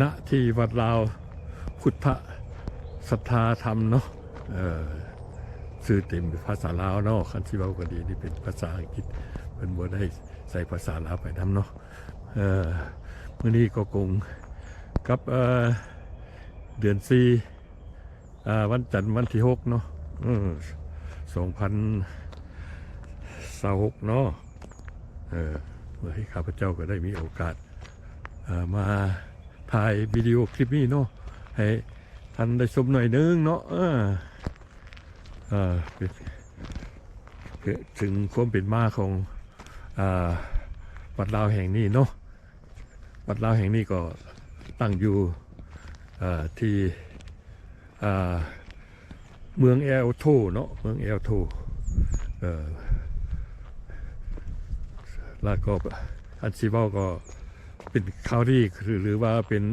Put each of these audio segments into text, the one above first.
ນະທີ່ວັດລາວພຸດທະສັດທາທຳເນາະ ເອີ ຊື່ເຕັມເປັນພາສາລາວເນາະ ຄັນຊິເວົ້າກໍດີ ນີ້ເປັນພາສາອັງກິດ ເພິ່ນບໍ່ໄດ້ໃສ່ພາສາລາວໄປນຳເນາະ ເອີ ມື້ນີ້ກໍກົງກັບ ເອີ ເດືອນສີ່ ອ່າ ວັນຈັນ ວັນທີຫົກເນາະ ເອີ ສອງພັນຊາວຫົກເນາະ ເອີ ເພື່ອໃຫ້ຂ້າພະເຈົ້າກໍໄດ້ມີໂອກາດ ເອີ ມາຖ່າຍວິດີໂອຄລິບນີ້ເນາະ ໃຫ້ທ່ານໄດ້ຊົມໜ້ອຍໜຶ່ງເນາະ ເອີ ເອີ ເຖິງຄວາມເປັນມາຂອງ ອ່າ ວັດລາວແຫ່ງນີ້ເນາະ. ວັດລາວແຫ່ງນີ້ກໍຕັ້ງຢູ່ ເອີ ທີ່ ເອີ ເມືອງແອວໂທເນາະ ເມືອງແອວໂທ ເອີ ແລ້ວກໍ ອັນຊິເວົ້າກໍເປັນຄາວຣີ ຫຼື ຫຼືວ່າເປັນ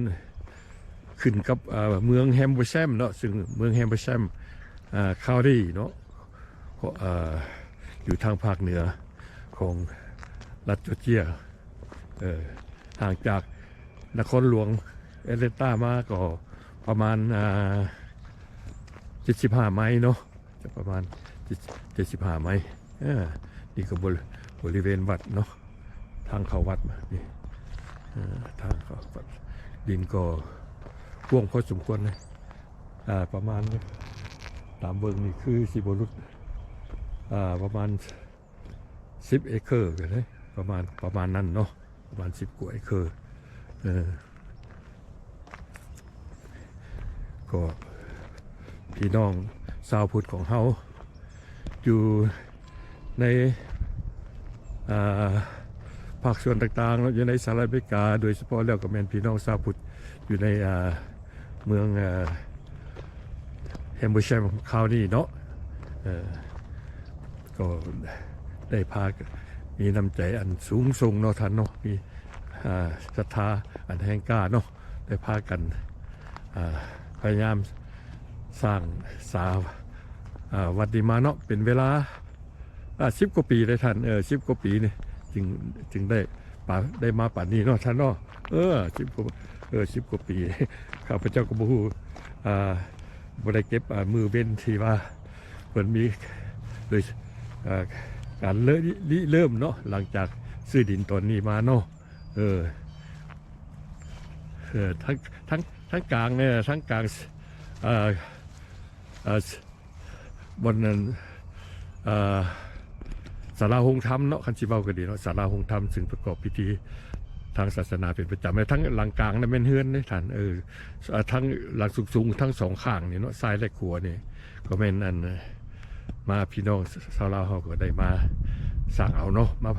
ຂຶ້ນກັບ ເອີ ເມືອງແຮມເບີແຊມເນາະ ຊຶ່ງເມືອງແຮມເບີແຊມ ເອີ ຄາວຣີເນາະ ເພາະ ເອີ ຢູ່ທາງພາກເໜືອຂອງລັດຈໍເຈຍ ເອີ ຫ່າງຈາກນະຄອນຫຼວງແອດແລນຕາມາກໍປະມານ ເຈັດສິບຫ້າໄມເນາະ ຈະປະມານເຈັດສິບຫ້າໄມ ເອີ ນີ້ກໍບໍລິເວນວັດເນາະ ທາງເຂົ້າວັດນີ້ ເອີ ທາງເຂົ້າວັດ ດິນກໍກວ້າງພໍສົມຄວນເດ ອ່າ ປະມານ ຕາມເບິ່ງນີ້ຄືຊິບໍ່ຫຼຸດ ອ່າ ປະມານສິບເອເຄີເດ ປະມານ ປະມານນັ້ນເນາະ ປະມານສິບກວ່າເອເຄີ ເອີ ກໍພີ່ນ້ອງຊາວພຸດຂອງເຮົາຢູ່ໃນ ອ່າ ພາກສ່ວນຕ່າງໆເນາະ ຢູ່ໃນສະຫະລັດອາເມລິກາ ໂດຍສະເພາະແລ້ວກໍແມ່ນພີ່ນ້ອງຊາວພຸດຢູ່ໃນ ອ່າ ເມືອງ ເອີ ແຮມເບີແຊມຄາວນີ້ເນາະ ເອີ ກໍໄດ້ພາ ມີນ້ຳໃຈອັນສູງສົ່ງເນາະທ່ານເນາະ ມີ ອ່າ ສັດທາອັນແຮງກ້າເນາະ ໄດ້ພາກັນ ອ່າ ພະຍາຍາມສ້າງສາ ອ່າ ວັດນີ້ມາເນາະ ເປັນເວລາ ອ່າ ສິບກວ່າປີເດ້ທ່ານ ເອີ ສິບກວ່າປີນີ້ ຈຶ່ງ ຈຶ່ງໄດ້ປາ ໄດ້ມາປານນີ້ເນາະທ່ານເນາະ ເອີ ສິບກວ່າ ເອີ ສິບກວ່າປີ ຂ້າພະເຈົ້າກໍບໍ່ຮູ້ ອ່າ ບໍ່ໄດ້ເກັບ ອ່າ ມື້ເວັນທີ່ວ່າເພິ່ນມີ ໂດຍ ອ່າ ການເລີ ລິເລີ່ມເນາະ ຫຼັງຈາກຊື້ດິນຕອນນີ້ມາເນາະ ເອີ ເອີ ທັງ ທັງ ທັງກາງເນຍ ທັງກາງ ເອີ ເອີ ບ່ອນນັ້ນ ເອີ ສາລາໂຮງທຳເນາະ ຄັນຊິເວົ້າກໍດີເນາະ ສາລາໂຮງທຳ ຊຶ່ງປະກອບພິທີທາງສາສະໜາເປັນປະຈຳ ແລະ ທັງຫຼັງກາງນັ້ນແມ່ນເຮືອນເດ້ທ່ານ ເອີ ທັງຫຼັງສູງໆ ທັງສອງຂ້າງນີ້ເນາະ ຊ້າຍ ແລະ ຂວານີ້ ກໍແມ່ນອັນ ມາ ພີ່ນ້ອງຊາວລາວເຮົາກໍໄດ້ມາສ້າງເອົາເນາະ ມາ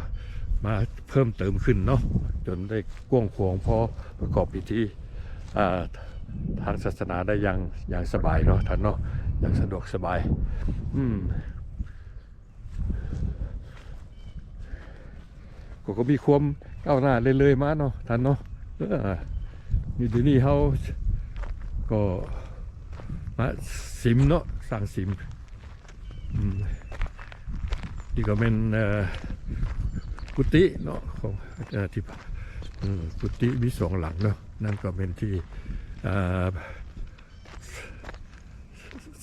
ມາເພີ່ມເຕີມຂຶ້ນເນາະ ຈົນໄດ້ກວ້າງຂວາງພໍປະກອບພິທີ ອ່າ ທາງສາສະໜາໄດ້ຢ່າງ ຢ່າງສະບາຍເນາະທ່ານເນາະ ຢ່າງສະດວກສະບາຍ ອືມ ກໍ ກໍມີຄວາມກ້າວໜ້າເລື້ອຍໆມາເນາະທ່ານເນາະ ເອີ ມີແຕ່ນີ້ເຮົາກໍມາສິມເນາະ ສ້າງສິມ ອືມ ນີ້ກໍແມ່ນ ເອີ ກຸຕິເນາະ ຂອງ ເອີ ທີ່ ເອີ ກຸຕິມີສອງຫຼັງເນາະ ນັ້ນກໍແມ່ນທີ່ ເອີ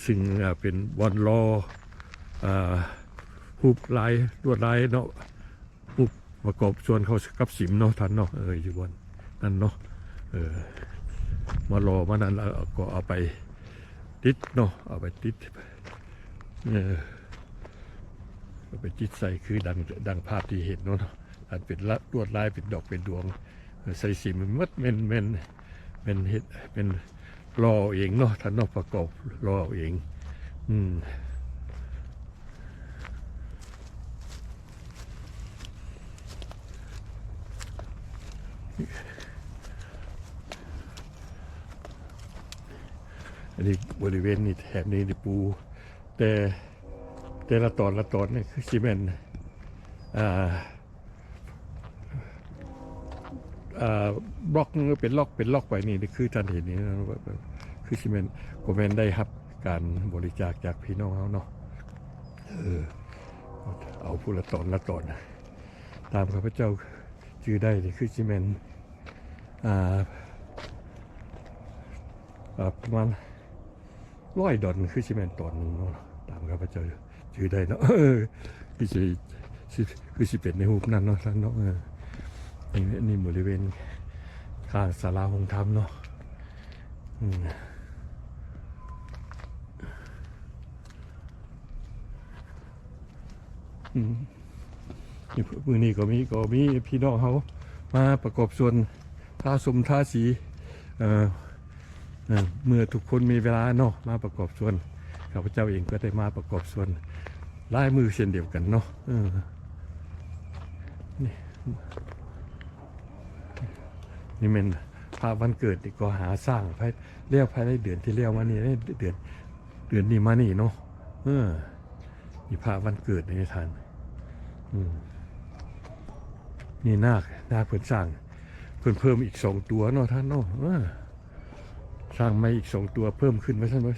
ຊຶ່ງ ເອີ ເປັນບ່ອນຫຼໍ່ ເອີ ຮູບລາຍ ລວດລາຍເນາະ ຮູບປະກອບສ່ວນເຂົ້າກັບສິມເນາະທ່ານເນາະ ເອີ ຢູ່ບ່ອນນັ້ນເນາະ ເອີ ມາຫຼໍ່ມານັ້ນ ແລ້ວກໍເອົາໄປຕິດເນາະ ເອົາໄປຕິດ ເອີ ເອົາໄປຕິດໃສ່ ຄືດັ່ງ ດັ່ງພາບທີ່ເຫັນເນາະ ອັນເປັນລະ ລວດລາຍ ເປັນດອກເປັນດວງ ໃສ່ສິມໝົດ ແມ່ນ ແມ່ນ ແມ່ນເຮັດ ແມ່ນຫຼໍ່ເອງເນາະທ່ານເນາະ ປະກອບຫຼໍ່ເອງ ອືມ ອັນນີ້ບໍລິເວນນີ້ ແຖບນີ້ນີ້ປູ ແຕ່ ແຕ່ລະຕອນລະຕອນນີ້ຄືຊິແມ່ນ ອ່າ ອ່າ ບລັອກເປັນລັອກເປັນລັອກໄປນີ້ ຄືທ່ານເຫັນນີ້ ຄືຊິແມ່ນ ກໍແມ່ນໄດ້ຮັບການບໍລິຈາກຈາກພີ່ນ້ອງເຮົາເນາະ ເອີ ເອົາຜູ້ລະຕອນລະຕອນ ຕາມຂ້າພະເຈົ້າຈື່ໄດ້ນີ້ ຄືຊິແມ່ນ ອ່າ ອ່າ ປະມານຮ້ອຍດອນ ຄືຊິແມ່ນຕອນໜຶ່ງເນາະ ຕາມຂ້າພະເຈົ້າຈື່ໄດ້ເນາະ ເອີ ຄືຊິ ຊິ ຄືຊິເປັນໃນຮູບນັ້ນເນາະທ່ານເນາະ ເອີ ນີ້ ນີ້ບໍລິເວນຂ້າງສາລາໂຮງທຳເນາະ ອືມ. ອືມ ມື້ນີ້ກໍມີ ກໍມີພີ່ນ້ອງເຮົາມາປະກອບສ່ວນ ທາສົມທາສີ ເອີ ເອີ ເມື່ອທຸກຄົນມີເວລາເນາະ ມາປະກອບສ່ວນ ຂ້າພະເຈົ້າເອງກໍໄດ້ມາປະກອບສ່ວນຫຼາຍມື້ເຊັ່ນດຽວກັນເນາະ ເອີ ນີ້ ນີ້ແມ່ນພະວັນເກີດ ນີ້ກໍຫາສ້າງ ພາຍ ແລ້ວພາຍໃນເດືອນທີ່ແລ້ວມານີ້ ເດືອນ ເດືອນນີ້ມານີ້ເນາະ ເອີ ນີ້ພະວັນເກີດນີ້ທ່ານ ອືມ ນີ້ນາກ ນາກເພິ່ນສ້າງ ເພິ່ນເພີ່ມອີກສອງຕົວເນາະທ່ານເນາະ ເອີ ສ້າງໃໝ່ອີກສອງຕົວເພີ່ມຂຶ້ນວ່າຊັ້ນ ວ່າ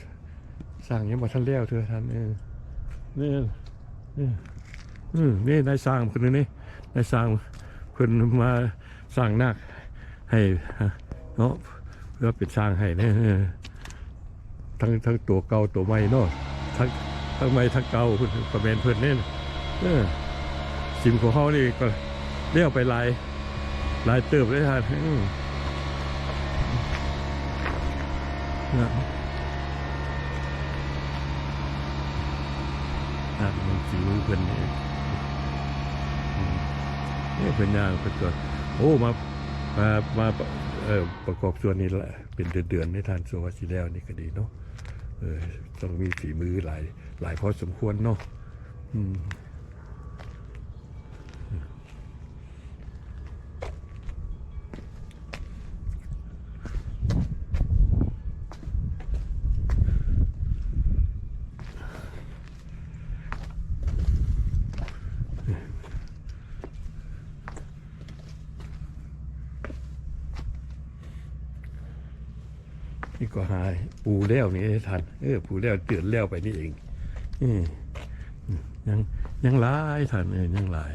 ສ້າງຍັງບໍ່ທັນແລ້ວເທື່ອທ່ານ ເອີ ນີ້ ເອີ ເອີ ນີ້ນາຍຊ່າງເພິ່ນນີ້ ນາຍຊ່າງເພິ່ນມາສ້າງນາກໃຫ້ເນາະ ເພື່ອເປັນຊ່າງໃຫ້ເນາະ ເອີ ທັງ ທັງຕົວເກົ່າຕົວໃໝ່ເນາະ ທັງ ທັງໃໝ່ທັງເກົ່າ ເພິ່ນ ຄອມເມັນເພິ່ນເດ້ ເອີ ຊິມຂອງເຮົານີ້ກໍແລ້ວໄປຫຼາຍ ຫຼາຍເຕີບເລີຍທ່ານ ອືມ ນະ ນະ ມັນຝີມືເພິ່ນນີ້ ອືມ ເອີ ເພິ່ນຍ່າງ ເພິ່ນກໍ ໂອ້ ມາ ມາ ມາ ເອີ ປະກອບສ່ວນນີ້ລະ ເປັນເດືອນໆ ໃນທ່ານ ຊົ່ວວ່າຊິແລ້ວນີ້ກໍດີເນາະ ເອີ ຕ້ອງມີຝີມືຫຼາຍ ຫຼາຍພໍສົມຄວນເນາະ ອືມ. ນີ້ກໍຫາປູແລ້ວນີ້ທ່ານ ເອີ ປູແລ້ວ ເດືອນແລ້ວໄປນີ້ເອງ ອືມ ຍັງ ຍັງຫຼາຍທ່ານ ເອີ ຍັງຫຼາຍ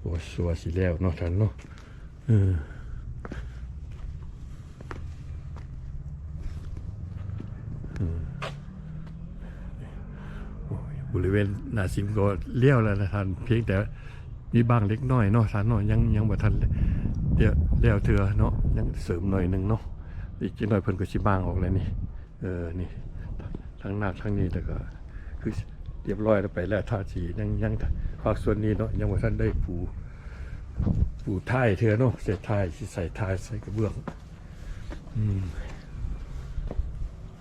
ໂອ້ ຊົ່ວຊິແລ້ວເນາະທ່ານເນາະ ເອີ ອືມ ໂອ້ຍ ບໍລິເວນໜ້າຊິມກໍລ້ຽວແລ້ວນະທ່ານ ພຽງແຕ່ມີບາງເລັກນ້ອຍເນາະທ່ານເນາະ ຍັງ ຍັງບໍ່ທັນ ແລ້ວ ແລ້ວເທື່ອເນາະ ຍັງເສີມໜ້ອຍໜຶ່ງເນາະ ອີກຈັກໜ້ອຍເພິ່ນກໍຊິບາງອອກແລ້ວນີ້ ເອີ ນີ້ ທັງນາກທັງນີ້ ແລ້ວກໍຄືລຽບຮ້ອຍແລ້ວ ໄປແລ້ວ ທາສີ ຍັງ ຍັງພາກສ່ວນນີ້ເນາະ ຍັງບໍ່ທັນໄດ້ປູ ປູໄທເທື່ອເນາະ ເສດໄທ ຊິໃສ່ໄທ ໃສ່ກະເບື້ອງ ອືມ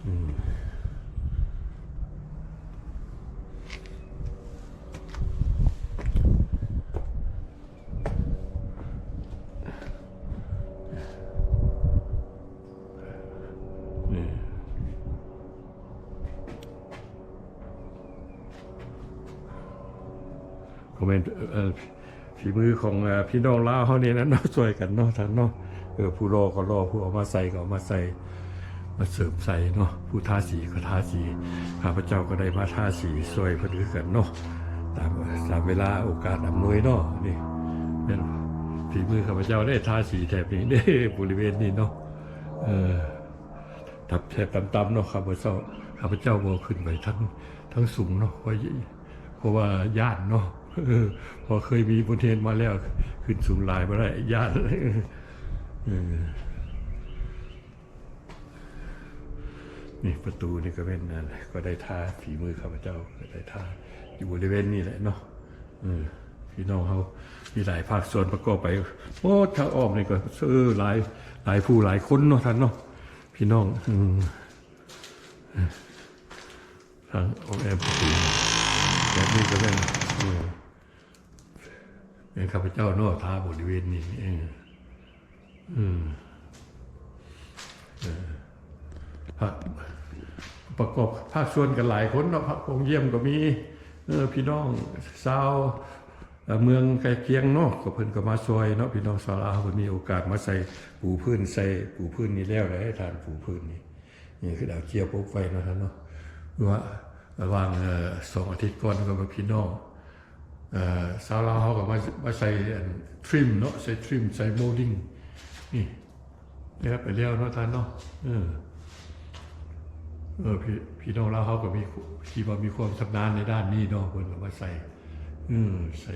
ອືມ. ນີ້ ກໍແມ່ນ ເອີ ຝີມືຂອງ ເອີ ພີ່ນ້ອງລາວເຮົານີ້ນະເນາະ ຊ່ວຍກັນເນາະທ່ານເນາະ ເອີ ຜູ້ຫຼໍ່ກໍຫຼໍ່ ຜູ້ເອົາມາໃສ່ກໍເອົາມາໃສ່ ມາເສີມໃສ່ເນາະ ຜູ້ທາສີກໍທາສີ ຂ້າພະເຈົ້າກໍໄດ້ມາທາສີຊ່ວຍເພິ່ນຄືກັນເນາະ ຕາມ ຕາມເວລາໂອກາດອຳນວຍເນາະ ນີ້ແມ່ນຝີມືຂ້າພະເຈົ້າເດ້ ທາສີແຖບນີ້ເດ້ ບໍລິເວນນີ້ເນາະ ເອີ ແຖບຕ່ຳໆເນາະ ຂ້າພະເຈົ້າ ຂ້າພະເຈົ້າບໍ່ຂຶ້ນໄປທາງ ທາງສູງເນາະ ເພາະ ເພາະວ່າຢ້ານເນາະ ເພາະເຄີຍມີບົດຮຽນມາແລ້ວ ຂຶ້ນສູງຫຼາຍບໍ່ໄດ້ ຢ້ານ ເອີ ນີ້ປະຕູນີ້ກໍແມ່ນ ກໍໄດ້ທາ ຝີມືຂ້າພະເຈົ້າກໍໄດ້ທາ ຢູ່ບໍລິເວນນີ້ແຫຼະເນາະ ເອີ ພີ່ນ້ອງເຮົາມີຫຼາຍພາກສ່ວນປະກອບໄປ ໂອ້ ທາງອ້ອມນີ້ກໍ ເອີ ຫຼາຍ ຫຼາຍຜູ້ຫຼາຍຄົນເນາະທ່ານເນາະ ພີ່ນ້ອງ ເອີ ທາງອ້ອມແອ້ມປະຕູ ແບບນີ້ກໍແມ່ນ ເອີ ແມ່ນຂ້າພະເຈົ້າເນາະ ທາບໍລິເວນນີ້ ເອີ ອືມ ເອີ ພາກ ປະກອບພາກສ່ວນກັນຫຼາຍຄົນເນາະ ພາກກອງຢ້ຽມກໍມີ ເອີ ພີ່ນ້ອງຊາວ ເອີ ເມືອງໃກ້ຄຽງເນາະ ກໍເພິ່ນກໍມາຊ່ວຍເນາະ ພີ່ນ້ອງຊາວລາວເຮົາກໍມີໂອກາດມາໃສ່ປູພື້ນ ໃສ່ປູພື້ນນີ້ແລ້ວເດ້ ທ່ານ ປູພື້ນນີ້ ນີ້ຄືເອົາເຈ້ຍປົກໄວ້ເນາະທ່ານເນາະ ວ່າລະຫວ່າງ ເອີ ສອງອາທິດກ່ອນກໍມີພີ່ນ້ອງ ເອີ ຊາວລາວເຮົາກໍມາ ມາໃສ່ອັນທຣິມເນາະ ໃສ່ທຣິມ ໃສ່ໂມດິງ ນີ້ ແລ້ວໄປແລ້ວເນາະທ່ານເນາະ ເອີ ເອີ ພີ່ ພີ່ນ້ອງລາວເຮົາກໍມີ ທີ່ວ່າມີຄວາມຊຳນານໃນດ້ານນີ້ເນາະ ເພິ່ນກໍມາໃສ່ ເອີ ໃສ່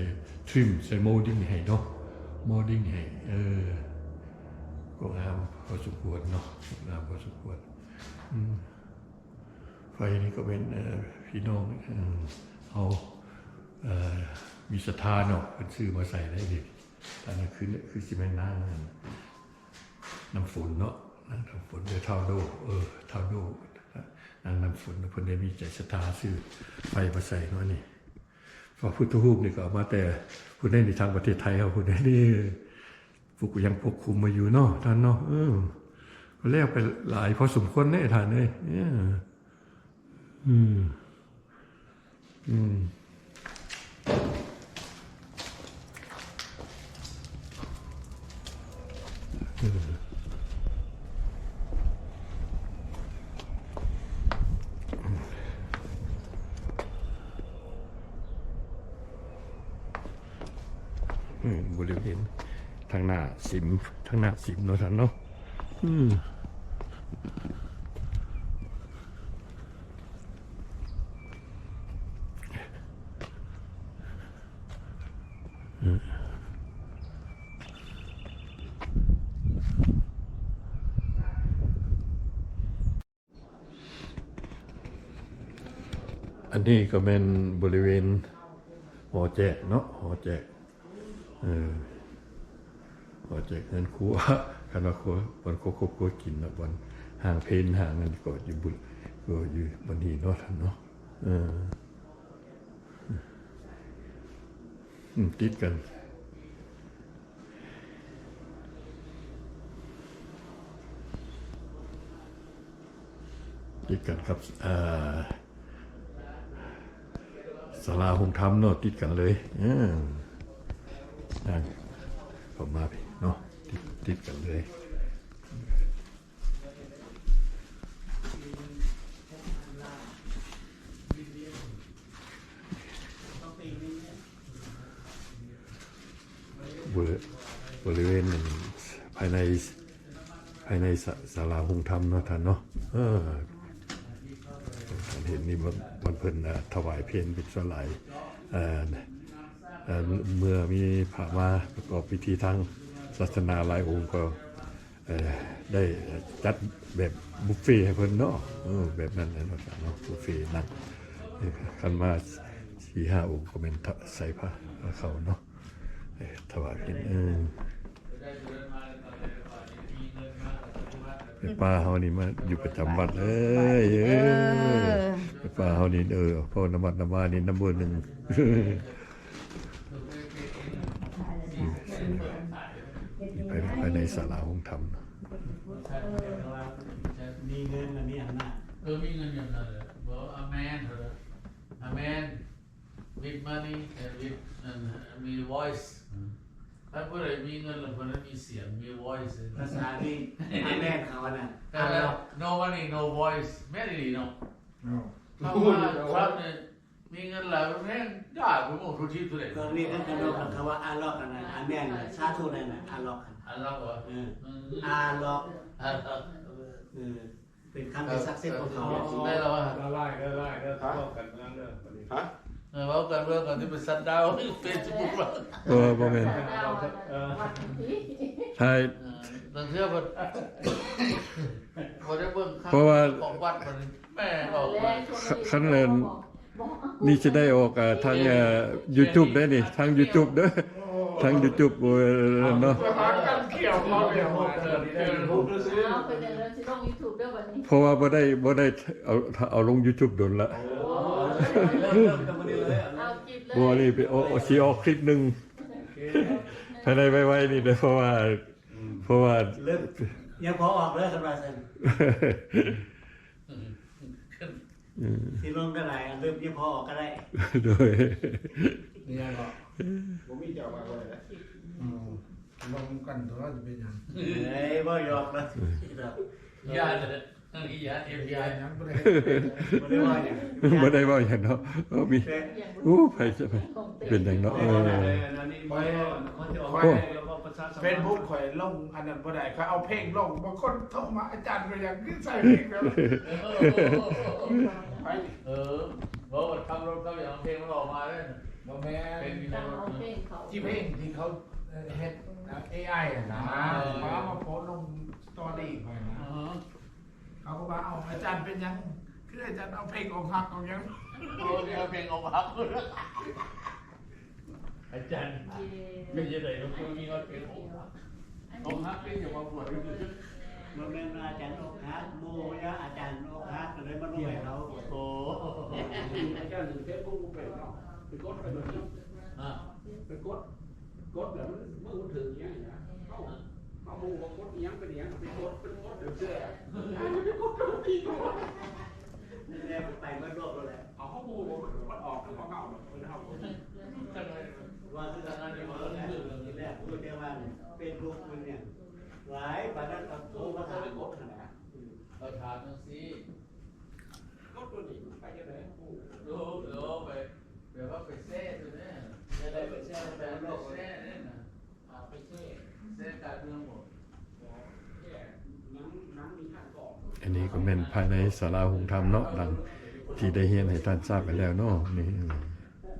ທຣິມ ໃສ່ໂມດິງໃຫ້ເນາະ ໂມດິງໃຫ້ ເອີ ກໍງາມພໍສົມຄວນເນາະ ງາມພໍສົມຄວນ. ອືມ ໄຟນີ້ກໍແມ່ນ ເອີ ພີ່ນ້ອງ ເອີ ເຮົາ ເອີ ມີສັດທາເນາະ ເພິ່ນຊື້ມາໃສ່ໄດ້ນີ້ ອັນນັ້ນຄື ຄືຊິແມ່ນນາງ ນ້ຳຝົນເນາະ ນາງນ້ຳຝົນ ເອີ ທ້າວໂດ ເອີ ທ້າວໂດ ນາງນ້ຳຝົນ ເພິ່ນໄດ້ມີໃຈສັດທາຊື້ໄຟມາໃສ່ເນາະນີ້. ພະພຸດທະຮູບນີ້ກໍເອົາມາແຕ່ພຸ້ນໃດ໋ນີ້ ທາງປະເທດໄທເຮົາພຸ້ນໃດ໋ນີ້ ພວກຍັງປົກຄຸມມາຢູ່ເນາະທ່ານເນາະ. ເອີ ກໍແລ້ວໄປຫຼາຍພໍສົມຄວນເດ້ທ່ານເອີຍ. ເອີ ອືມ ອືມ ເອີ ອືມ ບໍລິເວນທາງໜ້າສິມ ທາງໜ້າສິມເນາະທ່ານເນາະ. ອືມ ອັນນີ້ກໍແມ່ນບໍລິເວນຫໍແຈກເນາະ ຫໍແຈກ ເອີ ຫໍແຈກເຮືອນຄົວ ຄັນວ່າຄົວ ບ່ອນຄົວຄົບຄົວກິນເນາະ ບ່ອນຫ້າງເພນຫ້າງນັ້ນກໍຢູ່ ກໍຢູ່ບ່ອນນີ້ເນາະທ່ານເນາະ. ເອີ ອືມ ຕິດກັນ ຕິດກັນກັບ ເອີ ສາລາໂຮງທຳເນາະ ຕິດກັນເລີຍ. ເອີ ທາງເຂົ້າມາພີ້ເນາະ ຕິດ ຕິດກັນເລີຍ. ບໍລິ ບໍລິເວນພາຍໃນ ພາຍໃນສາ ສາລາໂຮງທຳເນາະທ່ານເນາະ. ເອີ ທ່ານເຫັນນີ້ ບ່ອນ ບ່ອນເພິ່ນ ເອີ ຖວາຍເພນເປັນສ່ວນຫຼາຍ ເອີ ເອີ ເມື່ອມີພະມາປະກອບພິທີທາງສາສະໜາຫຼາຍອົງກໍ ເອີ ໄດ້ຈັດແບບບຸບເຟໃຫ້ເພິ່ນເນາະ. ເອີ ແບບນັ້ນແຫຼະເນາະ ບຸບເຟນັ້ນ. ເອີ ຄັນມາສີ່ຫ້າອົງກໍແມ່ນ ໃສ່ພະ ພະເຂົ້າເນາະ ເອີ ຖວາຍເພິ່ນ. ເອີ ແມ່ປ້າເຮົານີ້ມາຢູ່ປະຈຳວັດເລີຍ. ເອີ ເອີ ແມ່ປ້າເຮົານີ້ ເອີ ເພາະນຳວັດນຳວານີ້ນຳເບີໜຶ່ງ. ນີ້ພາຍ ພາຍໃນສາລາໂຮງທຳ. ມີເງິນ ມີອຳນາດ ເອີ ມີເງິນມີອຳນາດເລີຍ. ບອກ a man, a man with money and with, and, and with voice. ອືມ ຄັນຜູ້ໃດມີເງິນແລ້ວ ຜູ້ນັ້ນມີສຽງ ມີ voice. ພາສານີ້ a man ເຂົານະ nobody, no voice. ແມ່ນອີ່ຫຼີເນາະ. ເອີ ເຂົາວ່າ ເຂົານີ້ ມີເງິນຫຼາຍແພງ ຢາກໄປໝົດທຸກທີ່ທຸກແດນ. ເລື່ອງນີ້ເພິ່ນກໍນອກກັນ ຄຳວ່າອາລັອກຫັ້ນນະ ອາແມ່ນ ສາທຸນັ້ນນະ ອາລັອກຫັ້ນ ອາລັອກ. ເອີ ອາລັອກ ອາລັອກ ເອີ ເປັນຄຳທີ່ສັກສິດຂອງເຂົາ. ໄດ້ແລ້ວວ່າ ລະລາຍ ລະລາຍເດີ ເວົ້າການເມືອງເດີ ບັດນີ້. ຮະ? ເອີ ເວົ້າການເມືອງກ່ອນທີ່ໄປຊັດດາວເຟສບຸກ. ເອີ ບໍ່ແມ່ນ ເອີ ໃຫ້ ເອີ ບາງເທື່ອເພິ່ນ ບໍ່ໄດ້ເບິ່ງ ເພາະວ່າ ຂອງວັດມັນ ແມ່ອອກມາ ຄັນແມ່ນ ນີ້ຊິໄດ້ອອກ ເອີ ທາງ ເອີ ຢູທູບເດ້ນີ້ ທາງຢູທູບເດີ ທາງຢູທູບ ເອີ ເນາະ. ຫາກັນຂຽວມາແລ້ວ ເອີ ເອີ ເອີ ເພາະວ່າບໍ່ໄດ້ ບໍ່ໄດ້ເອົາ ເອົາລົງຢູທູບດົນລະ. ໂອ້ ເອົາຄລິບເລີຍ ບໍ່ ນີ້ໄປ ໂອ ຊິອອກຄລິບໜຶ່ງ ໂອເຄ ພາຍໃນໄວໆນີ້ເດີ ເພາະວ່າ ອືມ ເພາະວ່າ ເລີ່ມ ຍັງພໍອອກເລີຍ ຄັນວ່າຊັ້ນ. ອືມ ຊິລົງກໍໄດ້ ເລີ່ມຍັງພໍອອກກໍໄດ້. ໂດຍ ນີ້ຫຍັງເກາະ ບໍ່ມີເຈົ້າວ່າບໍ່ໄດ້. ອືມ ລົງກັນຕົວະ ຈະເປັນຫຍັງ? ເອີຍ ບໍ່ຫຍອກນະ ຢ່າເລີຍ. ອີຫຍັງ ເອັຟບີໄອ ຫຍັງ ບໍ່ໄດ້ ບໍ່ໄດ້ເວົ້າຫຍັງ ບໍ່ໄດ້ເວົ້າຫຍັງເນາະ. ເອີ ມີ ແຕ່ ໂອ້ ໃຜ ໃຜ ເປັນຫຍັງເນາະ. ເອີ ຂ້ອຍ ຂ້ອຍ ເຟສບຸກຂ້ອຍລົງອັນນັ້ນບໍ່ໄດ້ ຂ້ອຍເອົາເພງລົງ ບາງຄົນໂທມາ ອາຈານເປັນຫຍັງຄືໃສ່ເພງແບບ ໄປ ເອີ ເວົ້າວ່າຂັບລົດ ເຂົາຢາກເອົາເພງມັນອອກມາເດ້. ບໍ່ແມ່ນ ເພງຢູ່ໃນລົດ ທີ່ເພງທີ່ເຂົາເຮັດ ເອໄອ ຫັ້ນນະ ເອີ ມາ ມາໂພສລົງສະຕໍຣີຂ້ອຍນະ. ເຂົາກໍວ່າ ເອົ້າ ອາຈານເປັນຫຍັງ ຄືອາຈານເອົາເພງອົກຫັກອົກຫຍັງ? ໂອ້ ເອົາເພງອົກຫັກ ອາຈານ ເປັນຈັ່ງໃດ ເຮົາຄືມີຮອດເພງອົກຫັກ? ອົກຫັກເປັນຫຍັງວ່າປວດ? ບໍ່ແມ່ນວ່າອາຈານອົກຫັກ ໝູ່ວ່າອາຈານອົກຫັກ ກໍເລີຍມາລົງໃຫ້ເຮົາ. ໂອ້ ອາຈານເຮັດບໍ່ເປັນເນາະ ໄປກົດໄປໂດນ ອ່າ ໄປກົດ ກົດແລ້ວມັນ ມືມັນຖືກຫຍັງນະ ເຮົາ ເຮົາບໍ່ຮູ້ວ່າກົດອີ່ຫຍັງເປັນອີ່ຫຍັງ ໄປກົດ ໄປກົດເທື່ອ ໄປກົດ ໄປກົດ ນີ້ແຫຼະ ໄປໝົດໂລກແລ້ວແຫຼະ. ເອົາ ເຮົາບໍ່ຮູ້ວ່າມັນອອກຄືຂອງເຮົາດອກ ເພິ່ນເຮົາບໍ່ຮູ້ ວ່າຄືກັນນັ້ນ ທີ່ແລກຮູ້ແຕ່ວ່າເຟສບຸກມັນຫຍັງຫຼາຍ ປານນັ້ນກໍໂທມາຖາມກົດຫັ້ນນະ. ເອີ ເຂົາຖາມຈັ່ງຊີ້ ກົດຕົວນີ້ມັນໄປຈັ່ງໃດ? ໂອ້ ເອີ ໄປ ແບບວ່າໄປແຊະ ໄປແຊະ ໄປແຊະ ໄປແຊະ ໄປແຊະການເມືອງບໍ່? ອັນນີ້ກໍແມ່ນພາຍໃນສາລາໂຮງທຳເນາະ ດັ່ງທີ່ໄດ້ຮຽນໃຫ້ທ່ານຊາບໄປແລ້ວເນາະ. ນີ້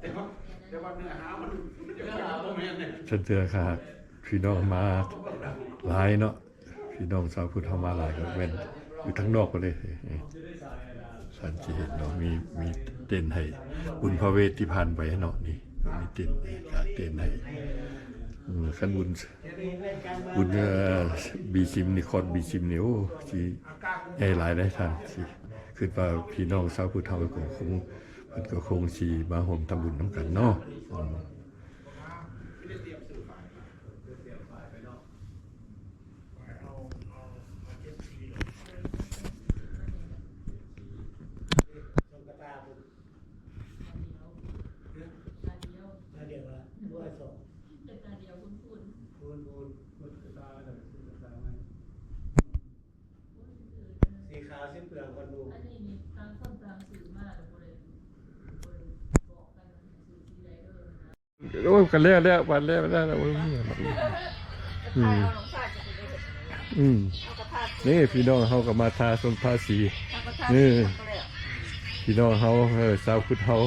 ແຕ່ວ່າ ແຕ່ວ່າເນື້ອຫາມັນ ເນື້ອຫາບໍ່ແມ່ນເດ້. ຊັ້ນເທື່ອ ຖ້າຫາກພີ່ນ້ອງມາຫຼາຍເນາະ ພີ່ນ້ອງຊາວພຸດເຮົາມາຫຼາຍ ກໍແມ່ນຢູ່ທາງນອກພຸ້ນເດ້. ທ່ານຊິເຫັນເນາະ ມີ ມີເຕັນໃຫ້ບຸນພະເວດທີ່ຜ່ານໄປເນາະ. ນີ້ ມີເຕັນ ກາງເຕັນໃຫ້ ເອີ ຄັນບຸນ ບຸນ ເອີ ບີຊິມນີ້ ຄອດບີຊິມນີ້ ໂອ້ ຊິໃຫຍ່ຫຼາຍເດ້ທ່ານ. ຊິຄິດວ່າພີ່ນ້ອງຊາວພຸດເຮົາກໍຄົງ ເພິ່ນກໍຄົງຊິມາຮ່ວມທຳບຸນນຳກັນເນາະ. ອືມ ຕາດຽວ ຕາດຽວ ຕາດຽວ ຕາດຽວ ຄູນໆ ຄູນໆ ສີຂາວສີເປືອກ ຄົນດູ ອັນນີ້ນີ້ຕ່າງຄົນຕ່າງຊື້ມາ ແລ້ວບໍ່ໄດ້ ບໍ່ໄດ້ບອກກັນວ່າຊື້ສີໃດເດີນະ. ໂອ້ຍ ກໍແລ້ວແລ້ວ ບາດແລ້ວແລ້ວ ໂອ້ຍ ອືມ ອືມ ນີ້ພີ່ນ້ອງເຮົາກໍມາທາສົງທາສີ ເອີ ພີ່ນ້ອງເຮົາ ເອີ ຊາວພຸດເຮົາ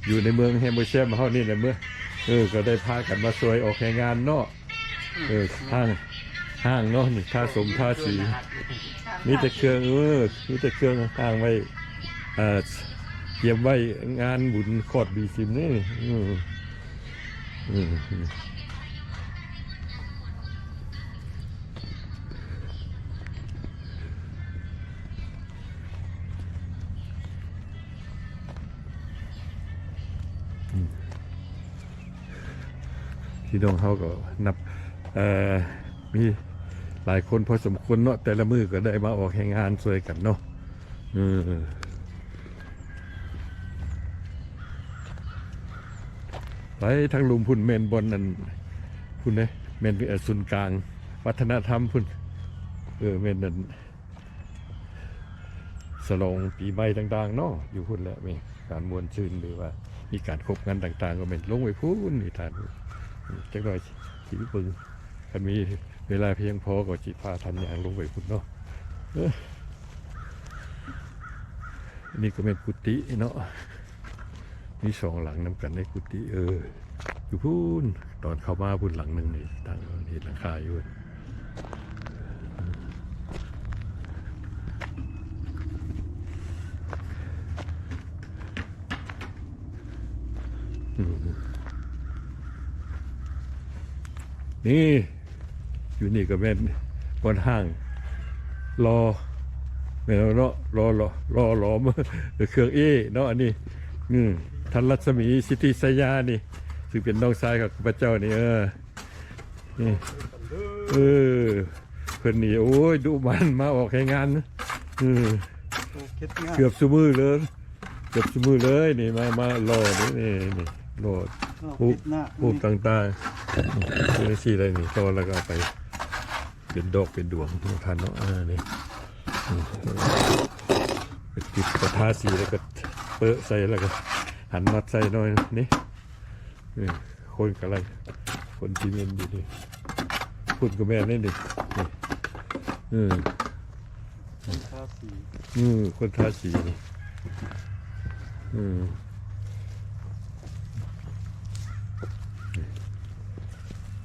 ຢູ່ໃນເມືອງແຮມເບີແຊມເຮົານີ້ແຫຼະ ເມືອງ ເອີ ກໍໄດ້ພາກັນມາຊ່ວຍອອກແຮງງານເນາະ. ເອີ ຫ້າງ ຫ້າງເນາະ ນີ້ ທາສົງທາສີ ມີແຕ່ເຄື່ອງ ເອີ ມີແຕ່ເຄື່ອງຫ້າງໄວ້ ເອີ ກຽມໄວ້ງານບຸນຄອດບີຊິມນີ້. ອືມ ອືມ ອືມ ອືມ ພີ່ນ້ອງເຮົາກໍນັບ ເອີ ມີຫຼາຍຄົນພໍສົມຄວນເນາະ ແຕ່ລະມື້ກໍໄດ້ມາອອກແຮງງານຊ່ວຍກັນເນາະ. ເອີ ໄປທາງລຸ່ມພຸ້ນແມ່ນບ່ອນອັນ ພຸ້ນເດ້ ແມ່ນ ເອີ ສູນກາງວັດທະນະທຳພຸ້ນ ເອີ ແມ່ນອັນ ສະຫຼອງປີໃໝ່ຕ່າງໆເນາະ ຢູ່ພຸ້ນແຫຼະ ມີການມ່ວນຊື່ນ ຫຼືວ່າມີການຄົບງານຕ່າງໆ ກໍແມ່ນລົງໄປພຸ້ນ ນີ້ທ່ານ ຈັກໜ້ອຍຊິໄປເບິ່ງ ຄັນມີເວລາພຽງພໍກໍຊິພາທ່ານຍ່າງລົງໄປພຸ້ນເນາະ. ເອີ ອັນນີ້ກໍແມ່ນກຸຕິເນາະ ມີສອງຫຼັງນຳກັນໃນກຸຕິ ເອີ ຢູ່ພຸ້ນ ຕອນເຂົ້າມາພຸ້ນຫຼັງໜຶ່ງນີ້ ຕັ້ງເຫັນຫຼັງຄາຢູ່. ອືມ ນີ້ ຢູ່ນີ້ກໍແມ່ນບ່ອນຫ້າງລໍ ແມ່ນເນາະ ລໍ ລໍ ລໍຫຼອມເຄື່ອງເອເນາະ ອັນນີ້ ອືມ ທ່ານລັດສະໝີ ສິດທິໄຊຍານີ້ ຊຶ່ງເປັນນ້ອງຊາຍຂອງຂ້າພະເຈົ້ານີ້ ເອີ ນີ້ ເອີ ເພິ່ນນີ້ ໂອ້ຍ ດຸໝັ່ນມາອອກແຮງງານ ເອີ ເກືອບຊຸມື້ເລີຍ ເກືອບຊຸມື້ເລີຍ ນີ້ ມາ ມາລໍນີ້ ນີ້ ນີ້ລໍ ຮູບ ຮູບຕ່າງໆ ນີ້ ຈັ່ງຊີ້ໄດ້ນີ້ ຕໍ່ແລ້ວກໍເອົາໄປເປັນດອກເປັນດວງ ທ່ານເນາະ ເອີ ນີ້ ອືມ ໄປຕິດກະທາສີ ແລ້ວກໍເປີະໃສ່ ແລ້ວກໍຫັນນັອດໃສ່ໜ້ອຍນີ້. ເອີ ຄົນກໍໄລ່ ຄົນຊີເມັນຢູ່ນີ້ ຄົນກໍແມ່ນນີ້ ນີ້ ນີ້ ເອີ ຄົນທາສີ ເອີ ຄົນທາສີນີ້ ເອີ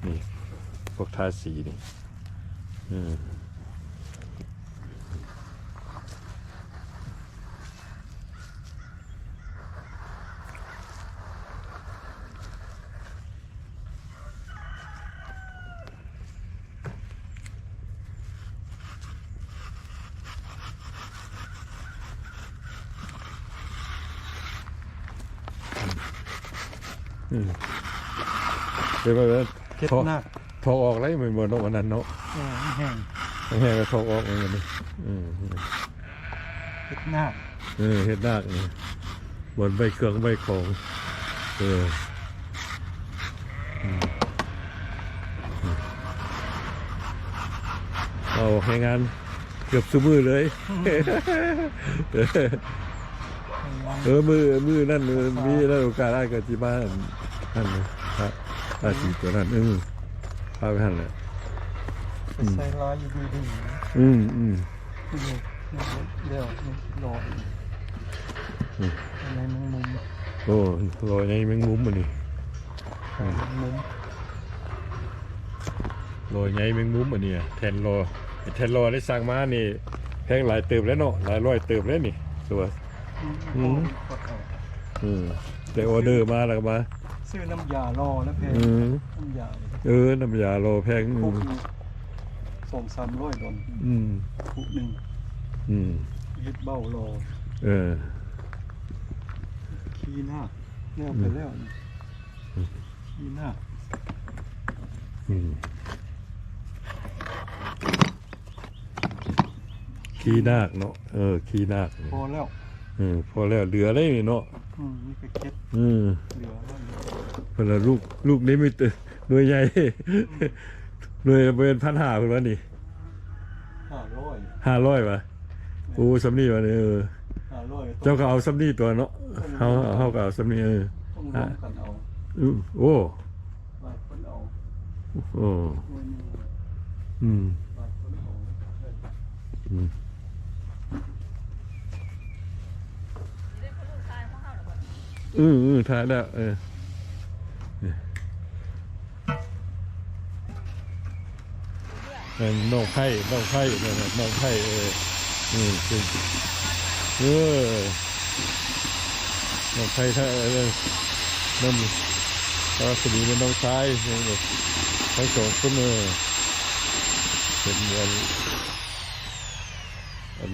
ນີ້ ພວກທາສີນີ້ ເອີ. ອືມ ເປັນວ່າເຮັດໜັກ ຖອກອອກໄດ້ແມ່ນບໍ່ເນາະ ອັນນັ້ນເນາະ ເອີ ແຫ້ງ ແຫ້ງແລ້ວຖອກອອກແມ່ນບໍ່ນີ້ ອືມ ເຮັດໜັກ ເອີ ເຮັດໜັກນີ້ ບ່ອນໄວ້ເຄື່ອງໄວ້ຂອງ ເອີ ອືມ ເອົາແຮງງານເກືອບຊຸມື້ເລີຍ ແຮງງານ ເອີ ມື້ ມື້ນັ້ນ ເອີ ມີໂອກາດອ້າຍກໍຊິມາ ອັນນັ້ນ ພາສີຕົວນັ້ນ ເອີ ພາໄປຫັ້ນແຫຼະ ໄປໃສ່ລາຍຢູ່ດີໆ ອືມ ອືມ. ນີ້ ນີ້ ແລ້ວນີ້ ລໍ ອືມ ໃນແມງມຸມ ໂອ້ ລໍໃຍແມງມຸມອັນນີ້ ໃນແມງມຸມ ລໍໃຍແມງມຸມອັນນີ້ ແທ່ນລໍ ແທ່ນລໍໄດ້ສ້າງມານີ້ ແພງຫຼາຍເຕີບແລ້ວເນາະ ຫຼາຍຮ້ອຍເຕີບແລ້ວນີ້ ຕົວ ອືມ ອືມ ອືມ ໄດ້ອໍເດີມາແລ້ວກໍມາ ຊື້ນ້ຳຢາລໍແລ້ວແພງ ອືມ ນ້ຳຢາ ເອີ ນ້ຳຢາລໍແພງ ຄຸກໜຶ່ງ ສອງສາມຮ້ອຍດອນ ອືມ ຄຸກໜຶ່ງ ອືມ ເຮັດເບົ້າລໍ ເອີ ຂີ້ນາກ ແນວໄປແລ້ວນີ້ ອືມ ຂີ້ນາກ ອືມ ຂີ້ນາກເນາະ ເອີ ຂີ້ນາກ ພໍແລ້ວ ເອີ ພໍແລ້ວ ເຫຼືອໄດ້ນີ້ເນາະ ອືມ ນີ້ກໍເຈັດ ອືມ ເຫຼືອແລ້ວ ເພິ່ນລະລູກ ລູກນີ້ມີແຕ່ໜ່ວຍໃຫຍ່ ໜ່ວຍບໍ່ແມ່ນພັນຫ້າ ເພິ່ນວ່ານີ້ ຫ້າຮ້ອຍ ຫ້າຮ້ອຍຫວາ ໂອ້ ສ່ຳນີ້ຫວານີ້ ເອີ ຫ້າຮ້ອຍ ເຈົ້າກໍເອົາສ່ຳນີ້ຕົວເນາະ ເຮົາ ເຮົາກໍເອົາສ່ຳນີ້ ເອີ ຕ້ອງລວມກັນເອົາ ອືມ ໂອ້ ບາດເພິ່ນເອົາ ໂອ້ ໜ່ວຍໜຶ່ງ ອືມ ບາດເພິ່ນເອົາ ອືມ ອືມ ອືມ ຖ່າຍແລ້ວ ເອີ ເອີ ນ້ອງໄຜ່ ນ້ອງໄຜ່ ນ້ອງໄຜ່ ເອີ ເອີ ເອີ ນ້ອງໄຜ່ ເອີ ນຳ ສາວສະໜີແມ່ນນ້ອງຊາຍ ທັງສອງຄົນ ເອີ ເປັນອັນ ອັນ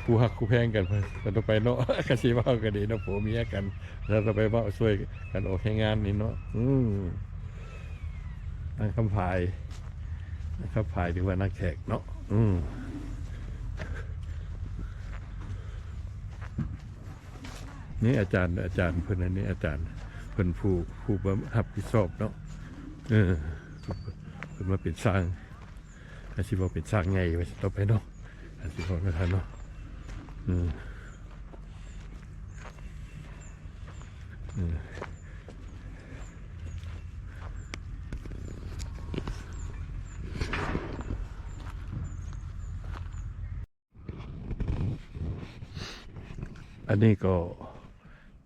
ຄູ່ຮັກຄູ່ແພງກັນ ກັນຕໍ່ໄປເນາະ ກະຊິເວົ້າກັນເດເນາະ ຜົວເມຍກັນ ແລ້ວຕໍ່ໄປເວົ້າຊ່ວຍກັນອອກແຮງງານນີ້ເນາະ ອືມ ນາງຄຳຜາຍ ນາງຄຳຜາຍ ຫຼືວ່ານາງແຂກເນາະ ອືມ ນີ້ອາຈານ ອາຈານເພິ່ນ ອັນນີ້ອາຈານເພິ່ນຜູ້ ຜູ້ຮັບຜິດຊອບເນາະ ເອີ ເພິ່ນມາເປັນຊ່າງ ອາດຊິເວົ້າເປັນຊ່າງໃຫຍ່ໄວ້ຕໍ່ໄປເນາະ ອາດຊິເວົ້າແນວນັ້ນເນາະ ອືມ ອືມ ອັນນີ້ກໍ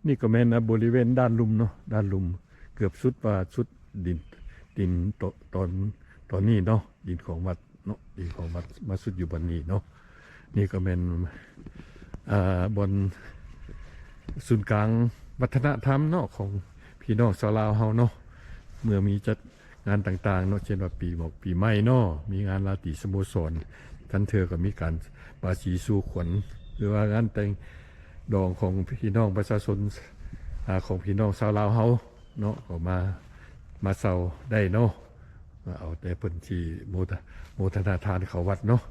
ນີ້ກໍແມ່ນ ອາ ບໍລິເວນດ້ານລຸ່ມເນາະ ດ້ານລຸ່ມ ເກືອບສຸດວ່າສຸດດິນ ດິນຕ- ຕອນ ຕອນນີ້ເນາະ ດິນຂອງວັດເນາະ ດິນຂອງວັດມາສຸດຢູ່ບ່ອນນີ້ເນາະ ນີ້ກໍແມ່ນ ອາ ບ່ອນສູນກາງວັດທະນະທຳເນາະ ຂອງພີ່ນ້ອງຊາວລາວເຮົາເນາະ ເມື່ອມີຈັດ ງານຕ່າງໆເນາະ ເຊັ່ນວ່າປີໝອກປີໃໝ່ເນາະ ມີງານລາຕີສະໂມສອນ ທັງເທື່ອກໍມີການບາສີສູ່ຂວັນ ຫຼືວ່າງານແຕ່ງດອງຂອງພີ່ນ້ອງປະຊາຊົນ ອາ ຂອງພີ່ນ້ອງຊາວລາວເຮົາເນາະ ກໍມາ ມາເຊົ່າໄດ້ເນາະ ເອົາແຕ່ເພິ່ນຊິໂມທະ ໂມທະນາທານເຂົ້າວັດເນາະ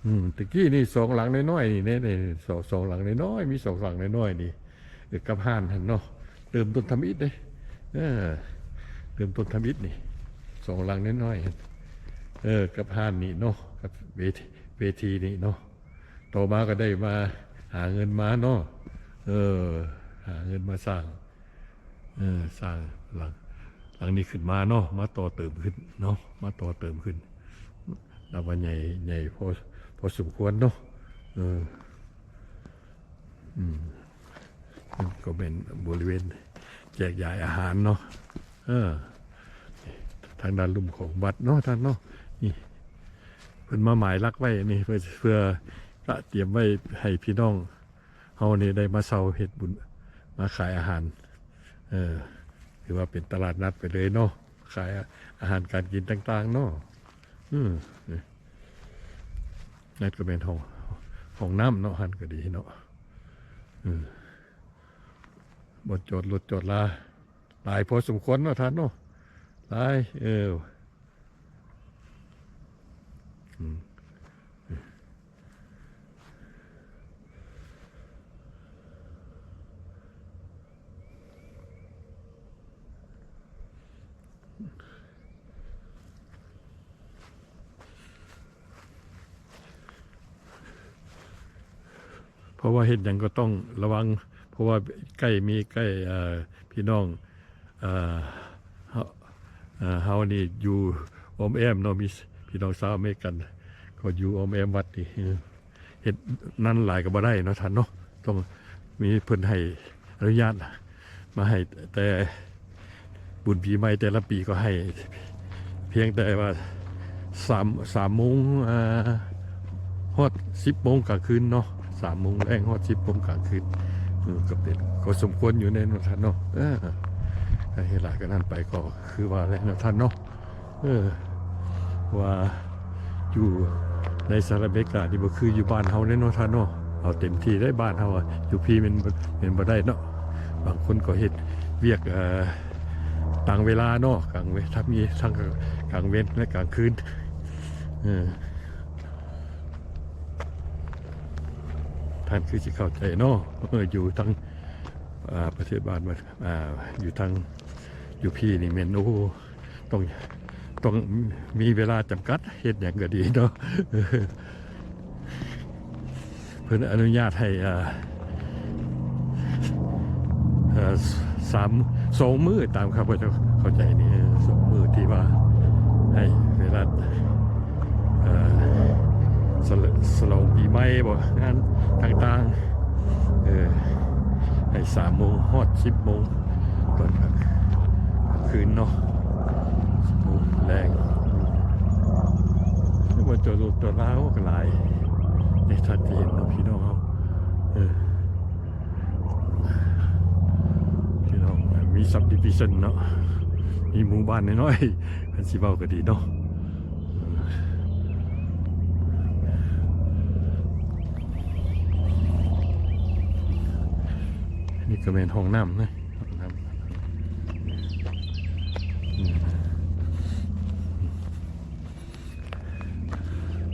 ອືມ ແຕ່ກີ້ນີ້ສອງຫຼັງນ້ອຍໆນີ້ເດ້ ສອງ ສອງຫຼັງນ້ອຍໆ ມີສອງຫຼັງນ້ອຍໆນີ້ ເອີ ກັບຮ້ານຫັ້ນເນາະ ເລີ່ມຕົ້ນທຳອິດເດ້ ເອີ ເລີ່ມຕົ້ນທຳອິດນີ້ ສອງຫຼັງນ້ອຍໆ ເອີ ກັບຮ້ານນີ້ເນາະ ກັບເວທີ ເວທີນີ້ເນາະ ຕໍ່ມາກໍໄດ້ມາຫາເງິນມາເນາະ ເອີ ຫາເງິນມາສ້າງ ເອີ ສ້າງຫຼັງ ຫຼັງນີ້ຂຶ້ນມາເນາະ ມາຕໍ່ເຕີມຂຶ້ນເນາະ ມາຕໍ່ເຕີມຂຶ້ນ ນັບວ່າໃຫຍ່ ໃຫຍ່ພໍ ພໍສົມຄວນເນາະ ເອີ ອືມ ມັນກໍແມ່ນບໍລິເວນແຈກຢາຍອາຫານເນາະ ເອີ ທາງດ້ານລຸ່ມຂອງວັດເນາະທ່ານເນາະ ນີ້ ເພິ່ນມາໝາຍຫຼັກໄວ້ນີ້ ເພື່ອ ເພື່ອຕະຕຽມໄວ້ໃຫ້ພີ່ນ້ອງເຮົານີ້ໄດ້ມາເຊົ່າເຮັດບຸນ ມາຂາຍອາຫານ ເອີ ຖືວ່າເປັນຕະຫຼາດນັດໄປເລີຍເນາະ ຂາຍອາຫານການກິນຕ່າງໆເນາະ ອືມ ນັ້ນກໍແມ່ນຫ້ອງ ຫ້ອງນ້ຳເນາະ ຫັ້ນກໍດີເນາະ ອືມ ບ່ອນຈອດລົດຈອດລາ ຫຼາຍພໍສົມຄວນເນາະທ່ານເນາະ ຫຼາຍ ເອີ ອືມ ເພາະວ່າເຮັດຫຍັງກໍຕ້ອງລະວັງ ເພາະວ່າໃກ້ ມີໃກ້ ເອີ ພີ່ນ້ອງ ເອີ ເຮົາ ເອີ ເຮົານີ້ຢູ່ອ້ອມແອ້ມເນາະ ມີພີ່ນ້ອງຊາວອາເມລິກັນ ກໍຢູ່ອ້ອມແອ້ມວັດນີ້ ເອີ ເຮັດນັ້ນຫຼາຍກໍບໍ່ໄດ້ເນາະທ່ານເນາະ ຕ້ອງມີເພິ່ນໃຫ້ອະນຸຍາດມາໃຫ້ ແຕ່ບຸນປີໃໝ່ແຕ່ລະປີກໍໃຫ້ພຽງແຕ່ວ່າສາມ ສາມໂມງ ເອີ ຮອດສິບໂມງກາງຄືນເນາະ ສາມໂມງແລງຮອດສິບໂມງກາງຄືນ ເອີ ກໍເປັນ ກໍສົມຄວນຢູ່ເດ້ເນາະທ່ານເນາະ ເອີ ໃຫ້ຫຼາຍກວ່ານັ້ນໄປກໍຄືວ່າແຫຼະເນາະທ່ານເນາະ ເອີ ວ່າຢູ່ໃນສະຫະລັດອາເມລິການີ້ບໍ່ຄືຢູ່ບ້ານເຮົາເດ້ເນາະທ່ານເນາະ ເອົາເຕັມທີ່ໄດ້ ບ້ານເຮົາອະ ຢູ່ພີ້ແມ່ນ ແມ່ນບໍ່ໄດ້ເນາະ ບາງຄົນກໍເຮັດວຽກ ເອີ ຕ່າງເວລາເນາະ ກາງເວນ ທັງມີທັງກາງເວນ ແລະ ກາງຄືນ ເອີ ທ່ານຄືຊິເຂົ້າໃຈເນາະ ເອີ ຢູ່ທາງ ອ່າ ປະເທດບ້ານ ອ່າ ຢູ່ທາງ ຢູ່ພີ້ນີ້ແມ່ນ ໂອ້ ຕ້ອງ ຕ້ອງມີເວລາຈຳກັດ ເຮັດຫຍັງກໍດີເນາະ ເພິ່ນອະນຸຍາດໃຫ້ ອ່າ ເອີ ສາມ ສອງມື້ ຕາມຂ້າພະເຈົ້າເຂົ້າໃຈນີ້ ເອີ ສອງມື້ທີ່ວ່າໃຫ້ເວລາ ເອີ ສະ ສະຫຼອງປີໃໝ່ບໍ ງານຕ່າງໆ ເອີ ໃຫ້ສາມໂມງຮອດສິບໂມງ ຕອນກາງຄືນເນາະ ສິບໂມງແລງ ເພາະວ່າຈອດລົດຈອດລາກໍຫຼາຍ ໃນທ່ານຈະເຫັນເນາະ ພີ່ນ້ອງເຮົາ ເອີ ພີ່ນ້ອງ ມີ subdivision ເນາະ ມີໝູ່ບ້ານນ້ອຍໆ ຄັນຊິເວົ້າກໍດີເນາະ ເອີ ນີ້ກໍແມ່ນຫ້ອງນ້ຳນະ ຫ້ອງນ້ຳ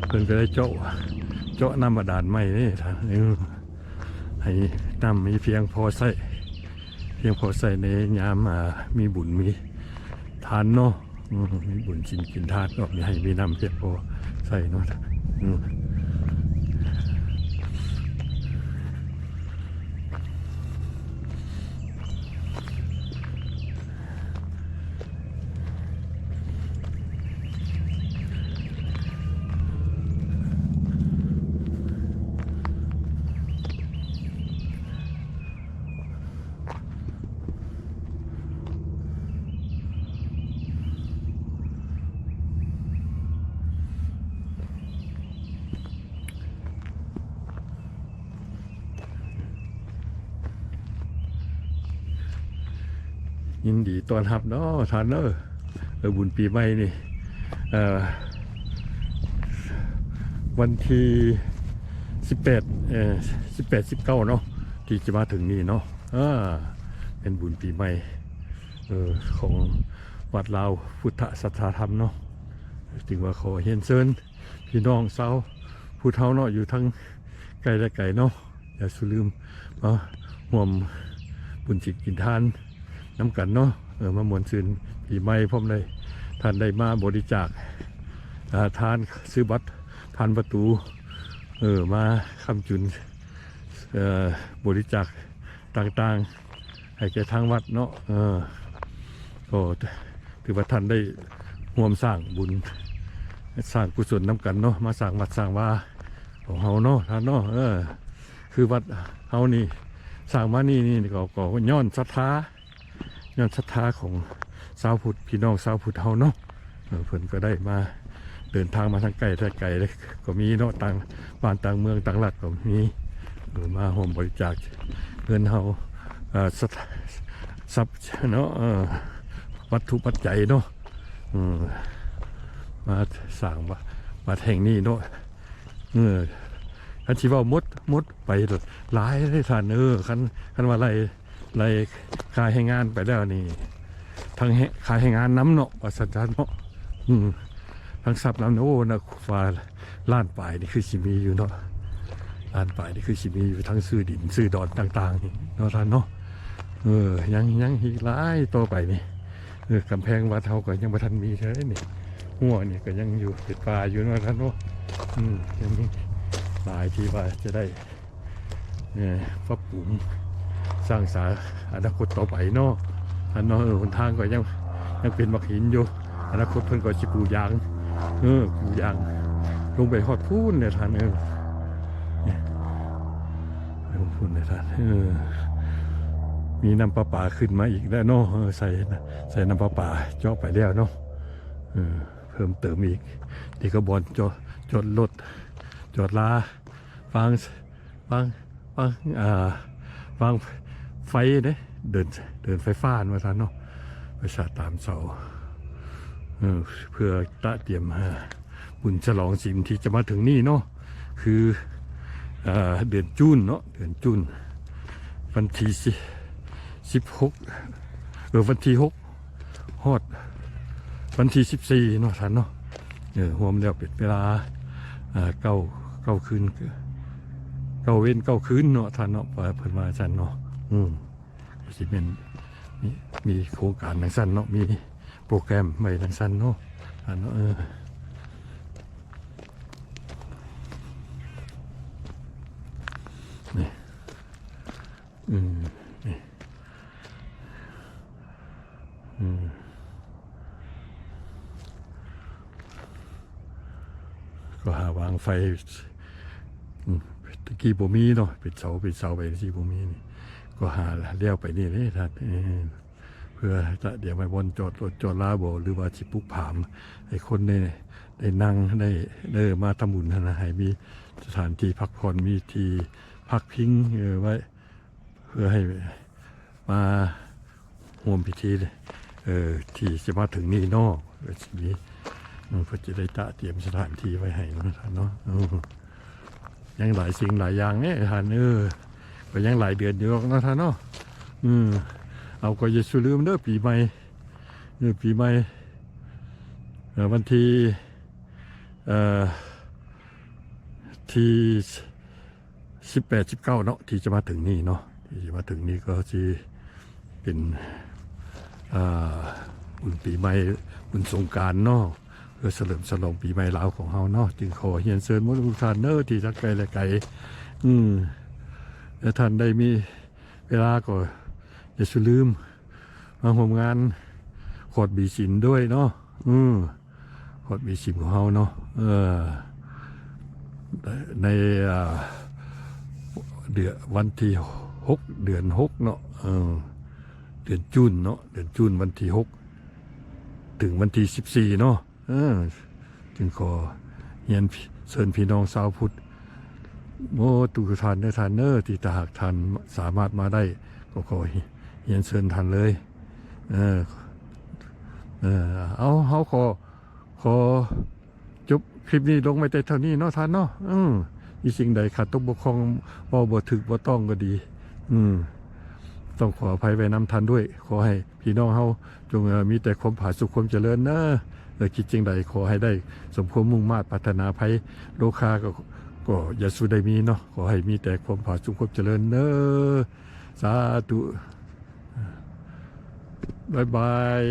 ເພິ່ນກໍໄດ້ເຈາະ ເຈາະນ້ຳບາດານໃໝ່ເດ້ທ່ານ ເອີ ໃຫ້ນ້ຳມີພຽງພໍໃຊ້ ພຽງພໍໃຊ້ໃນຍາມ ອ່າ ມີບຸນມີທານເນາະ ອືມ ມີບຸນສິນກິນທານ ກໍມີ ໃຫ້ມີນ້ຳພຽງພໍໃຊ້ເນາະ ອືມ. ຍິນດີຕ້ອນຮັບເນາະທ່ານເອີ ເອີ ບຸນປີໃໝ່ນີ້ ເອີ ວັນທີສິບແປດ ເອີ ສິບແປດ ສິບເກົ້າເນາະ ທີ່ຈະມາເຖິງນີ້ເນາະ ເອີ ເປັນບຸນປີໃໝ່ ເອີ ຂອງວັດລາວພຸດທະສັດທາທຳເນາະ ຈຶ່ງວ່າຂໍຮຽນເຊີນ ພີ່ນ້ອງຊາວພຸດເຮົາເນາະ ຢູ່ທັງໃກ້ແລະໄກເນາະ ຢ່າສູ່ລືມມາຮ່ວມບຸນສິນກິນທານນຳກັນເນາະ ເອີ ມາມ່ວນຊື່ນປີໃໝ່ພ້ອມໄດ້ ທ່ານໄດ້ມາບໍລິຈາກ ອາ ທານ ຊື້ບັດຜ່ານປະຕູ ເອີ ມາຄ້ຳຈຸນ ເອີ ບໍລິຈາກຕ່າງໆ ໃຫ້ແກ່ທາງວັດເນາະ. ເອີ ກໍຖືວ່າທ່ານໄດ້ຮ່ວມສ້າງບຸນ ສ້າງກຸສົນນຳກັນເນາະ, ມາສ້າງວັດສ້າງວາຂອງເຮົາເນາະ ທ່ານເນາະ. ເອີ ຄືວັດເຮົານີ້ສ້າງມານີ້ ນີ້ກໍ ກໍຍ້ອນສັດທາ ຍ້ອນສັດທາຂອງຊາວພຸດ ພີ່ນ້ອງຊາວພຸດເຮົາເນາະ. ເອີ ເພິ່ນກໍໄດ້ມາ ເດີນທາງມາທາງໃກ້ແຕ່ໄກເດ້ ກໍມີເນາະ, ຕ່າງບ້ານຕ່າງເມືອງຕ່າງລັດກໍມີ ເອີ ມາຮ່ວມບໍລິຈາກເງິນເຮົາ ເອີ ຊັບ ຊັບເນາະ ເອີ ວັດຖຸປັດໄຈເນາະ ເອີ ມາສ້າງວັດ ວັດແຫ່ງນີ້ເນາະ. ເອີ ຄັນຊິເວົ້າໝົດ ໝົດໄປຫຼາຍເດ້ທ່ານເອີຍ. ຄັນ ຄັນວ່າໄລ່ ໄລ່ຄ່າແຮງງານໄປແລ້ວນີ້ ທັງແຮງ ຄ່າແຮງງານນຳເນາະ ວ່າຊັ້ນຊະເນາະ. ອືມ ທັງຊັບນຳ ໂອ້ ນະ ວ່າລ້ານປາຍນີ້ຄືຊິມີຢູ່ເນາະ, ລ້ານປາຍນີ້ຄືຊິມີຢູ່ ທັງຊື້ດິນຊື້ດອນຕ່າງໆນີ້ເນາະທ່ານເນາະ. ເອີ ຍັງ ຍັງອີກຫຼາຍຕໍ່ໄປນີ້. ເອີ ກຳແພງວັດເຮົາກໍຍັງບໍ່ທັນມີເທື່ອນີ້, ຮົ້ວນີ້ກໍຍັງຢູ່ ເປັນປ່າຢູ່ເນາະທ່ານເນາະ. ອືມ ຍັງມີຫຼາຍທີ່ວ່າຈະໄດ້ ເອີ ປັບປຸງສ້າງສາອະນາຄົດຕໍ່ໄປເນາະ ທ່ານເນາະ. ເອີ ຫົນທາງກໍຍັງ ຍັງເປັນໝາກຫີນຢູ່, ອະນາຄົດເພິ່ນກໍຊິປູຢາງ ເອີ ປູຢາງລົງໄປຮອດພຸ້ນແຫຼະທ່ານເອີຍ. ພຸ້ນແຫຼະທ່ານເອີຍ. ມີນ້ຳປະປາຂຶ້ນມາອີກແລ້ວເນາະ. ເອີ ໃສ່ ໃສ່ນ້ຳປະປາເຈາະໄປແລ້ວເນາະ. ເອີ ເພີ່ມເຕີມອີກ. ນີ້ກໍບ່ອນຈອດ ຈອດລົດ ຈອດລາ ວາງ ວາງ ວາງ ອ່າ ວາງໄຟເດ້ ເດີ່ນ ເດີ່ນໄຟຟ້າວ່າຊັ້ນເນາະ, ໄປສາດຕາມເສົາ ເອີ ເພື່ອຕະຕຽມຫາບຸນສະຫຼອງສິນທີ່ຈະມາເຖິງນີ້ເນາະ. ຄື ເອີ ເດືອນຈູນເນາະ, ເດືອນຈູນ ວັນທີສິບ ສິບຫົກ ເອີ ວັນທີຫົກ ຮອດວັນທີສິບສີ່ເນາະທ່ານເນາະ. ເອີ ຮວມແລ້ວເປັນເວລາ ເອີ ເກົ້າ ເກົ້າຄືນ ເກົ້າເວັນເກົ້າຄືນເນາະທ່ານເນາະ, ເພິ່ນວ່າຊັ້ນເນາະ. ອືມ ຊິແມ່ນມີ ມີໂຄງການຈັ່ງຊັ້ນເນາະ, ມີໂປຣແກຣມໄວ້ຈັ່ງຊັ້ນເນາະທ່ານເນາະ. ເອີ ນີ້ ອືມ ນີ້ ອືມ ກໍຫາວາງໄຟ ອືມ ແຕ່ກີ້ບໍ່ມີເນາະ, ເປັນເສົາ ເປັນເສົາໄປຈັ່ງຊີ້ບໍ່ມີນີ້, ກໍຫາແລ້ວໄປນີ້ເດ້ທ່ານ ເອີ ເພື່ອຕະຕຽມໄວ້ບ່ອນຈອດລົດຈອດລາບໍ ຫຼືວ່າຊິປຸກຜາມໃຫ້ຄົນໄດ້ ໄດ້ນັ່ງ ໄດ້ ເອີ ມາທຳບຸນຫັ້ນນະ, ໃຫ້ມີສະຖານທີ່ພັກຜ່ອນ ມີທີ່ພັກພິງ ເອີ ໄວ້ ເພື່ອໃຫ້ມາຮ່ວມພິທີ ເອີ ທີ່ຈະມາເຖິງນີ້ເນາະ. ກໍຊິມີ ເອີ ເພິ່ນຈະໄດ້ຕະຕຽມສະຖານທີ່ໄວ້ໃຫ້ເນາະທ່ານເນາະ. ເອີ ຍັງຫຼາຍສິ່ງຫຼາຍຢ່າງເດ້ທ່ານເອີຍ, ກໍຍັງຫຼາຍເດືອນຢູ່ດອກເນາະທ່ານເນາະ. ອືມ ເອົາ ກໍຢ່າສູ່ລືມເດີ ປີໃໝ່ ເອີ ປີໃໝ່ ເອີ ວັນທີ ເອີ ທີສິບແປດ ສິບເກົ້າເນາະ ທີ່ຈະມາເຖິງນີ້ເນາະ, ທີ່ຈະມາເຖິງນີ້ກໍຊິເປັນ ອ່າ ບຸນປີໃໝ່ ບຸນສົງການເນາະ, ເພື່ອສະເຫຼີມສະຫຼອງປີໃໝ່ລາວຂອງເຮົາເນາະ. ຈຶ່ງຂໍຮຽນເຊີນໝົດທຸກທ່ານເດີ ທີ່ທັງໃກ້ແລະໄກ ອືມ ແລະທ່ານໄດ້ມີເວລາກໍຢ່າສູ່ລືມມາຮ່ວມງານຂອດບີສິນດ້ວຍເນາະ. ອືມ ຂອດບີສິນຂອງເຮົາເນາະ ເອີ ໃນ ອ່າ ເດືອນ ວັນທີຫົກ ເດືອນຫົກເນາະ ເອີ ເດືອນຈູນເນາະ, ເດືອນຈູນ ວັນທີຫົກ ເຖິງວັນທີສິບສີ່ເນາະ. ເອີ ຈຶ່ງຂໍຮຽນເຊີນພີ່ນ້ອງຊາວພຸດ ໂອ້ ທຸກໆທ່ານເດີທ່ານເດີ ທີ່ຖ້າຫາກທ່ານສາມາດມາໄດ້ ກໍຂໍຮຽນເຊີນທ່ານເລີຍ. ເອີ ເອີ ເອົາ ເຮົາຂໍ ຂໍຈົບຄລິບນີ້ລົງໄວ້ແຕ່ເທົ່ານີ້ເນາະທ່ານເນາະ. ອືມ ມີສິ່ງໃດຂາດຕົກບົກຜ່ອງ ເວົ້າບໍ່ຖືກບໍ່ຕ້ອງກໍດີ ອືມ ຕ້ອງຂໍອະໄພໄວ້ນຳທ່ານດ້ວຍ. ຂໍໃຫ້ ພີ່ນ້ອງເຮົາຈົ່ງ ເອີ ມີແຕ່ຄວາມຜາສຸກຄວາມຈະເລີນເດີ, ເອີ ຄິດສິ່ງໃດຂໍໃຫ້ໄດ້ສົມຄວາມມຸ່ງມາດປາດຖະໜາໄພ, ໂລຄາກໍ ກໍຢ່າສູ່ໄດ້ມີເນາະ, ຂໍໃຫ້ມີແຕ່ຄວາມຜາສຸກຄວາມຈະເລີນເດີ. ສາທຸ ບາຍບາຍ.